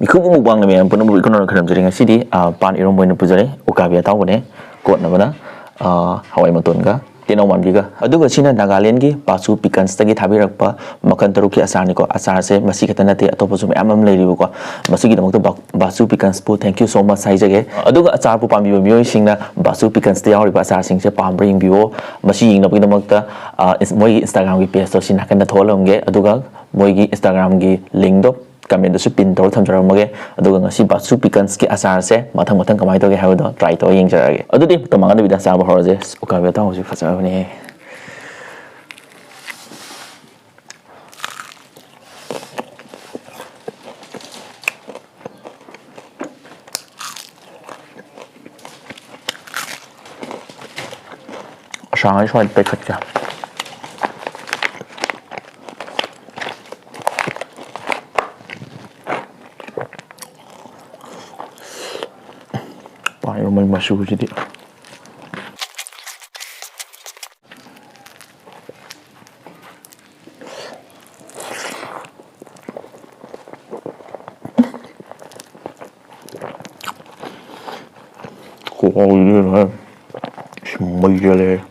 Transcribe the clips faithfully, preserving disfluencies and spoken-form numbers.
ꯃꯤꯈꯨꯕ ꯃꯨꯛꯕꯥꯡꯅ ꯃꯌꯥꯝ ꯄꯨꯝꯅꯃꯛ ꯏꯈꯨ ꯅꯧꯅ ꯈꯔꯝꯖꯔꯤ꯫ ꯉꯁꯤꯗꯤ, ꯑ, ꯄꯥꯟ ꯏꯔꯣꯝꯕ ꯑꯣꯏꯅ ꯄꯨꯖꯔꯦ꯫ ꯎꯀꯥꯕꯤ ꯑꯇꯥꯎꯕꯅꯦ, ꯀꯣꯠꯅꯕꯅ, ꯑ, ꯍꯋꯥꯏ ꯃꯇꯣꯟꯒ ꯇꯦꯅꯧ ꯃꯥꯟꯕꯤꯒ꯫ ꯑꯗꯨꯒ ꯁꯤꯅ ꯅꯥꯒꯥꯂꯦꯟꯒꯤ ꯕꯥꯁꯨ ꯄꯤꯀꯟꯁꯇꯒꯤ ꯊꯥꯕꯤꯔꯛꯄ ꯃꯈꯜ ꯇꯔꯨꯛꯀꯤ ꯑꯆꯥꯔꯅꯤꯀꯣ꯫ ꯑꯆꯥꯔꯁꯦ ꯃꯁꯤ ꯈꯛꯇ ꯅꯠꯇꯦ, ꯑꯇꯣꯞꯄꯁꯨ ꯃꯌꯥꯝ ꯑꯃ ꯂꯩꯔꯤꯕꯀꯣ꯫ ꯃꯁꯤꯒꯤꯗꯃꯛꯇ ꯕꯥ-, ꯕꯥꯁꯨ ꯄꯤꯀꯟꯁꯄꯨ thank you so much ꯍꯥꯏꯖꯒꯦ꯫ ꯑꯗꯨꯒ ꯑꯆꯥꯔꯕꯨ ꯄꯥꯝꯕꯤꯕ ꯃꯤꯑꯣꯏꯁꯤꯡꯅ ꯕꯥꯁꯨ ꯄꯤꯀꯟꯁꯇ ꯌꯥꯎꯔꯤꯕ ꯑꯆꯥꯔꯁꯤꯡꯁꯦ ꯄꯥꯝꯕ꯭ꯔꯥ ꯌꯦꯡꯕꯤꯌꯣ꯫ ꯃꯁꯤ ꯌꯦꯡꯅꯕꯒꯤꯗꯃꯛꯇ, ꯑ, ꯏꯟꯁ-, ꯃꯣꯏꯒꯤ Instagram-ꯒꯤ page-ꯇꯣ ꯁꯤ ꯅꯥꯀꯟꯗ ꯊꯣꯛꯍꯜꯂꯝꯒꯦ꯫ ꯑꯗꯨꯒ ꯃꯣꯏꯒꯤ Instagram-ꯒꯤ link-ꯗꯣ comment-ꯗꯁꯨ pin ꯇꯧꯔ ꯊꯝꯖꯔꯝꯃꯒꯦ꯫ ꯑꯗꯨꯒ ꯉꯁꯤ ꯕꯥꯁꯨ ꯄꯤꯀꯟꯁꯀꯤ ꯑꯆꯥꯔꯁꯦ ꯃꯊꯪ ꯃꯊꯪ ꯀꯃꯥꯏꯅ ꯇꯧꯒꯦ ꯍꯥꯏꯕꯗꯣ try ꯇꯧꯔ ꯌꯦꯡꯖꯔꯛꯑꯒꯦ꯫ ꯑꯗꯨꯗꯤ ꯃꯇꯝ ꯃꯥꯡꯍꯟꯗꯕꯤꯗ ꯆꯥꯕ ꯍꯧꯔꯁꯦ꯫ ꯑꯁ, ꯎꯀꯥꯕꯤ ꯑꯇꯥꯎꯕꯁꯤ ꯐꯖꯕꯅꯦꯍꯦ꯫ ꯑꯁꯥꯡ ꯑꯩ ꯁ꯭ꯋꯥꯏꯗ ꯄꯩꯈꯠꯀꯦ꯫ ꯄꯥꯏꯕ ꯃꯩ ꯃꯆꯨꯁꯤꯗꯤ꯫ ꯈꯨꯍꯥꯎꯁꯤꯗꯤ ꯂꯣꯏꯔꯦ꯫ ꯏꯁ, ꯃꯩ ꯆꯠꯂꯦ꯫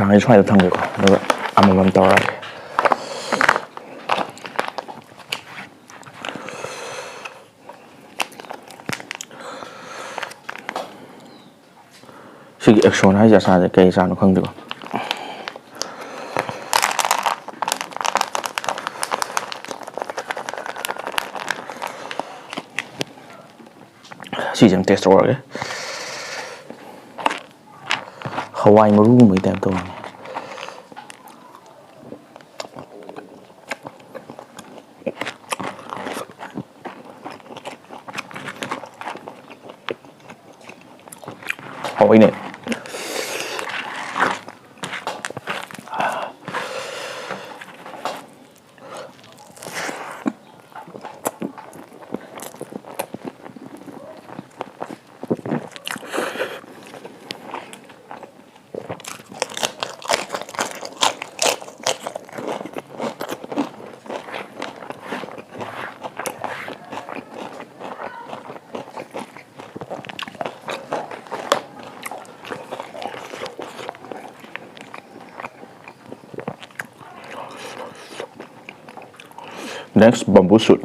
ꯑꯩ ꯁ꯭ꯋꯥꯏꯗ ꯊꯝꯒꯦꯀꯣ, ꯑꯗꯨꯒ ꯑꯃꯃꯝ ꯇꯧꯔꯛꯑꯒꯦ꯫ ꯁꯤꯒꯤ ꯑꯦꯛꯁꯣꯟ ꯍꯥꯏꯁꯦ ꯑꯁꯥꯁꯦ ꯀꯩ ꯑꯆꯥꯅꯣ ꯈꯪꯗꯦꯀꯣ꯫ ꯁꯤꯁꯦ ꯑꯃ ꯇꯦꯁ ꯇꯧꯔꯒꯦ꯫ ꯍꯋꯥꯏ ꯃꯔꯨꯒꯨꯝꯕꯒꯤ ꯇꯥꯏꯞ ꯇꯧꯕꯅꯦ꯫ ꯍꯥꯎꯏꯅꯦ꯫ Next, bamboo shoot.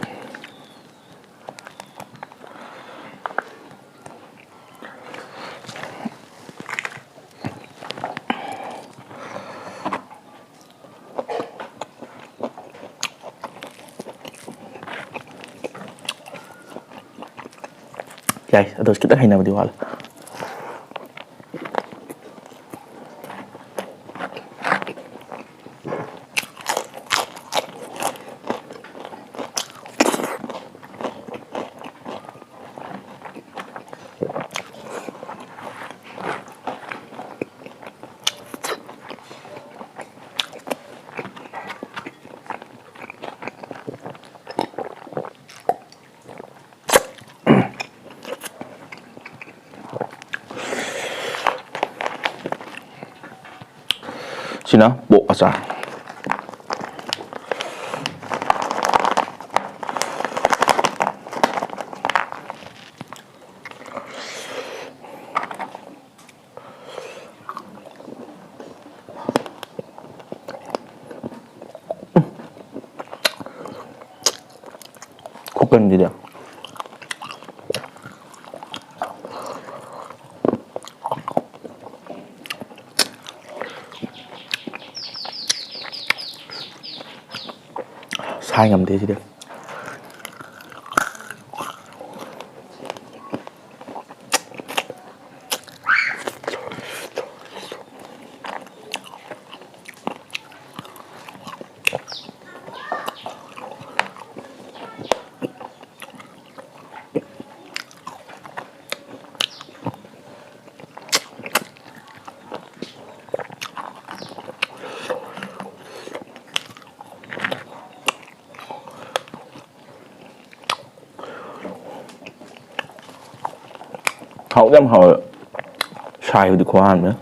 ꯌꯥꯏ, ꯑꯗꯣ ꯈꯤꯇꯪ ꯍꯩꯅꯕꯗꯤ ꯋꯥꯠꯂꯦ꯫ ꯁꯤꯅ ꯄꯣꯛ ꯑꯆꯥꯔ꯫ ꯀꯟꯁꯤꯗꯤ꯫ ꯁꯥꯏ ꯉꯝꯗꯦ ꯁꯤꯗꯤ꯫ ꯍꯥꯎꯗꯤ ꯌꯥꯝ ꯍꯥꯎꯋꯦ꯫ ꯁꯥꯏꯕꯗꯤ ꯈꯨꯍꯥꯎ ꯑꯃꯅꯦ꯫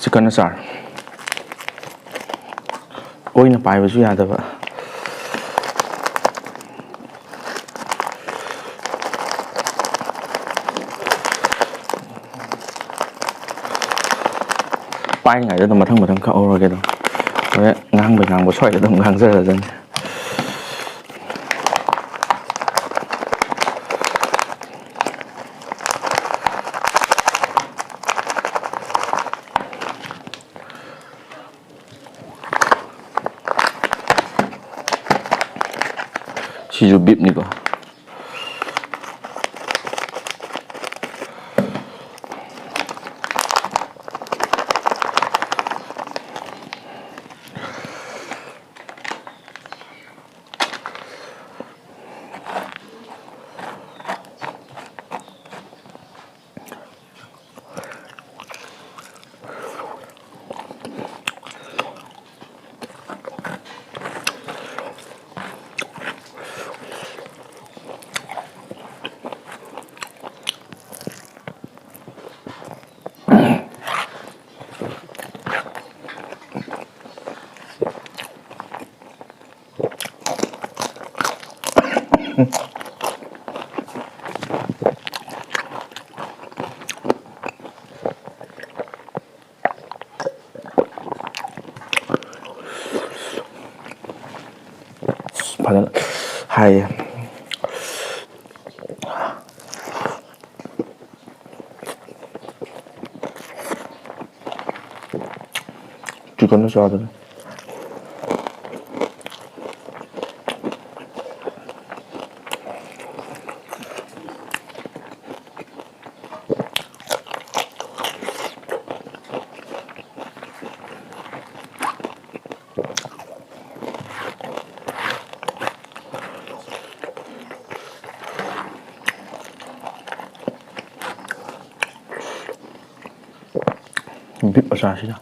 ꯆꯤꯛꯀꯟ ꯑꯆꯥꯔ꯫ ꯑꯣꯏꯅ ꯄꯥꯏꯕꯁꯨ ꯌꯥꯗꯕ꯫ ꯄꯥꯏꯔꯤꯉꯩꯗ ꯑꯗꯨꯝ ꯃꯊꯪ ꯃꯊꯪ ꯀꯛꯍꯧꯔꯒꯦ ꯑꯗꯨꯝ꯫ ꯍꯣꯔꯦꯟ ꯉꯥꯡꯕꯩ ꯉꯥꯡꯕ ꯁ꯭ꯋꯥꯏꯗ ꯑꯗꯨꯝ ꯉꯥꯡꯖꯔꯖꯅꯤ꯫ ꯁꯤꯁꯨ ꯕꯤꯞꯅꯤꯀꯣ꯫ ꯐꯖꯅ ꯍꯥꯏꯌꯦ꯫ ꯆꯤꯛꯀꯟꯗꯣ ꯆꯥꯗꯣꯏꯅꯦ꯫ ꯕꯤꯞ ꯑꯆꯥꯔꯁꯤꯅ꯫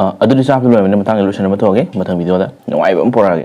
ꯑ, ꯑꯗꯨꯗꯤ ꯆꯥꯕꯗ ꯂꯣꯏꯔꯕꯅꯤꯅ ꯃꯊꯪꯗ ꯂꯣꯏꯁꯤꯟꯅꯕ ꯇꯧꯔꯒꯦ, ꯃꯊꯪ ꯚꯤꯗꯤꯑꯣꯗ ꯅꯨꯡꯉꯥꯏꯕ ꯑꯃ ꯄꯨꯔꯛꯑꯒꯦ꯫